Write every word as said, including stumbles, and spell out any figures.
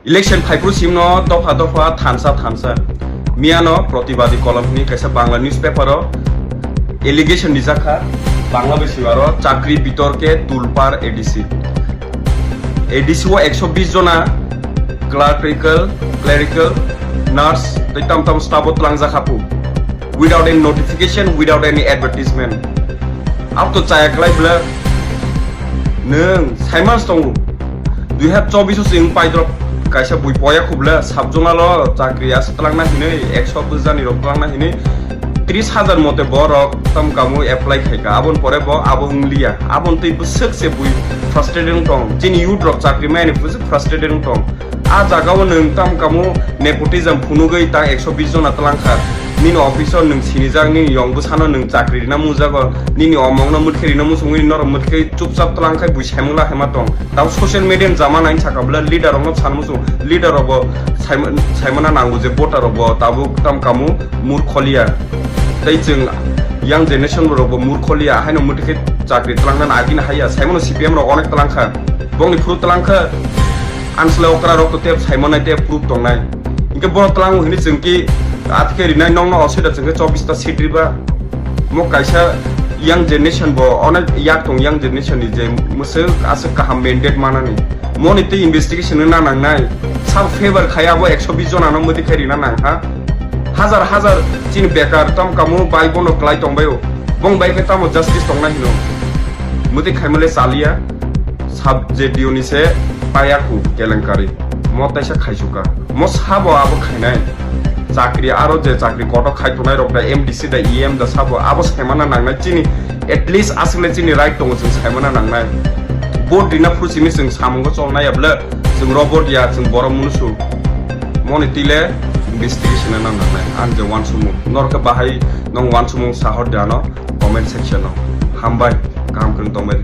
Election phaiphuru simno dopha dopha thansa thansa. Miyano Pratibadi Kolom hwnwi kaisa Bangla newspaper o allegation rijakha, Bangla bai sibaro chakri bitorke tulpar A D C. A D C o ekso bis jona clerical, clerical, nurse tei tam tam staff o twlangjakha phu. Without any notification, without any advertisement. Abo to chaya klai bla. Nwng saiman tongo. Dui hazar chobbish o chwng paidrop kaisa bui poya khubla sub zonal o chakri asa twlangna hinwi ekso bwjani rok twlangna hinwi tris hazar mote borok tam kamu apply khaika. Abon pore bo abo wngliya. Abon tei bwswk se bui frustrated wng tong. Chini youth rok chakri mani bwswk frustrated wng tong. A jaga o nwng tam kamu nepotism phunugwi ta ekso bis jona twlangkha. Nini office o nwng sinijak, nini yong bwsano nwng chakri rina mujago, nini omongno mwthai rina musungwi norok mwthai chupchap twlangkhai bui saimung la haima tong. Tamo social media ni jama nai saka bwle leader rokno san musu, leader rok bo saima-, saimana nango je voter rok bo tabuk tam kamu murkholiya. Tei chwng young generation rok bo murkholiya, haino mwthai khe chakri twlangna nagina haiya, saimano C P M rok onek twlangkha, bongni phuru twlangkha, ansle okra rok to tep saimanai tep proof tongnai. Hinkhe bono twlango hinwi chwng ki athike rinai nokno osida chwng khe chobbish ta seat riba. Mo kaisa young generation bo onek yak tong young generation ni je mwswk aswk kaham mandate manani. Moni tei investigation wngna nangnai. Sabo favor khai abo ekso bis jona no mwtwi khai rina nang ha. Hazar hazar chini bekar tam kamu bai bono klai tong baio. Bong bai khe tamo justice tongna hino. Mwtwi khaimale chaliya. Sub J D O ni se payaku kelenkari. Mo taisa khaisuka. Mo sabo abo khainai. Chakri aro je chakri koto khai tongnai rok da M D C da E M da sabo abo saimana nangnai chini at least aswkle chini right tongo chwng saimana nangnai. Vote rina phuru simi chwng samungo cholnai abla chwng robot ya chwng borok munusu. Moni tile investigation na nangnai ang je wansumung. Norke bahai nong wansumung sahor de ano comment section o. Hambai kaham kwrwng tongbai.